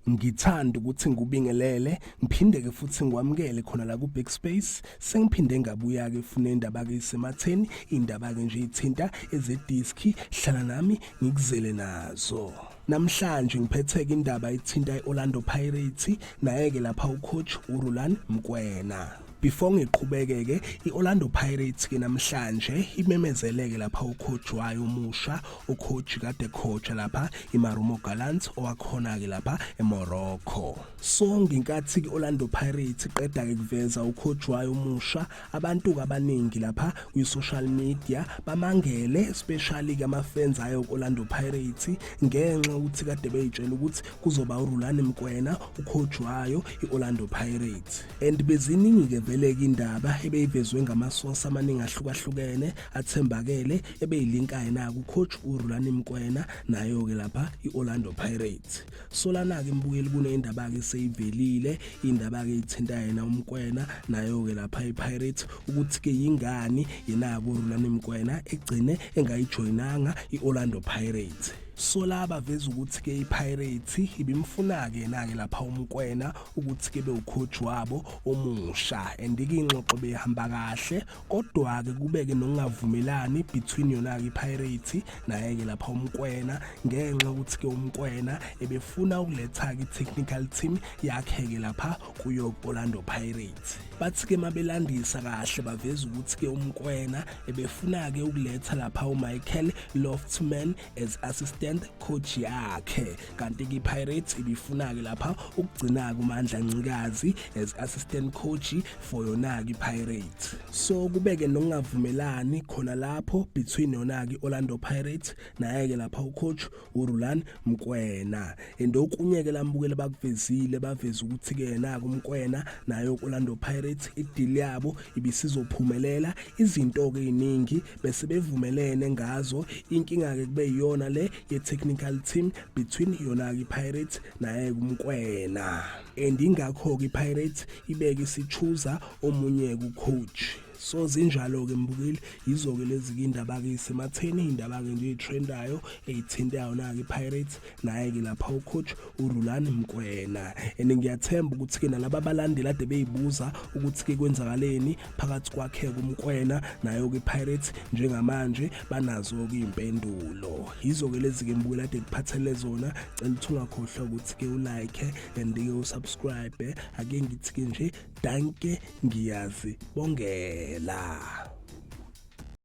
Ngithanda ukuthi ngikubingelele ngiphinde-ke futhi ngikwamukele khona la ku-Big Space. Sengiphinde ngabuya-ke funa indaba-ke isematheni, indaba-ke nje ithinta ezediski, hlala nami ngikuzele nazo. Namhlanje ngiphethe-ke indaba ethinta i-Orlando Pirates, naye-ke lapha ucoach uRulani Mokwena. Before ngiqhubeke-ke, i-Orlando Pirates ke namhlanje imemezeleke lapha ucoach wayo omusha, ucoach kade coacha lapha iMarumo Gallants owakhona-ke lapha eMorocco. So ngenkathi i-Orlando Pirates iqeda-ke kuveza ucoach wayo omusha, abantu-ke abaningi lapha kwi-social media bamangele, especially-ke ama-fans ayo ku-Orlando Pirates ngenxa yokuthi kade beyitshela ukuthi kuzoba uRulani Mokwena ucoach wayo i-Orlando Pirates. And beziningi-ke vele-ke indaba ebeyivezwe ngamasource amaningi ahlukahlukene athembakele ebeyilinka yena-ke ucoach uRulani Mokwena nayo-ke lapha i-Orlando Pirates. So lana-ke mbukeli kunendaba-ke seyivelile, indaba-ke ithinta yena uMokwena nayo-ke lapha i-Pirates ukuthi-ke yingani yena-ke uRulani Mokwena egcine engayijoyinanga i-Orlando Pirates. So la baveza ukuthi-ke i-Pirates ibimfuna-ke yena-ke lapha uMokwena ukuthi-ke bewucoach wabo omusha, and-ke ingxoxo beyihamba kahle, kodwa-ke kube-ke nokungavumelani between yona-ke i-Pirates naye-ke lapha uMokwena, ngenxa yokuthi-ke uMokwena ebefuna ukuletha-ke i-technical team yakhe-ke lapha kuyo Orlando Pirates. Bathi-ke mabelandisa kahle baveza ukuthi-ke uMokwena ebefuna-ke ukuletha lapha uMichael Loftman as assistant coach yakhe, kanti-ke i-Pirates ibifuna-ke lapha ukugcina-ke uMandla Ncikazi as assistant coach for yona-ke i-Pirates. So kubeke nokungavumelani khona lapho between yona-ke i-Orlando Pirates naye-ke lapha ucoach uRulani Mokwena. And okunye-ke lambukele bakuvezile, baveza ukuthi-ke yena-ke uMokwena nayo Orlando Pirates ideal yabo ibisizophumelela, izinto-ke ey'ningi bese bevumelene ngazo. Inkinga-ke kube yiyona le ye-technical team between yona-ke i-Pirates naye-ke uMokwena, and ingakho-ke i-Pirates ibeke isichuza omunye-ke ucoach. So zinjalo-ke mbukeli, yizo-ke lezi-ke indaba-ke isematheni, indaba-ke nje ey'trendayo ey'thintayo na-ke i-Pirates naye-ke lapha ucoach uRulani Mokwena. And ngiyathemba ukuthi-ke nalaba abalandeli ade beyibuza ukuthi-ke kwenzakaleni phakathi kwakhe-ke uMokwena nayo-ke i-Pirates, njengamanje banazo-ke iy'mpendulo. Yizo-ke lezi-ke mbukeli ade kuphathele zona. Cela ukuthi ungakhohlwa ukuthi-ke ulike and-ke usubscribe. Ake ngithi-ke nje danke, ngiyazibongela.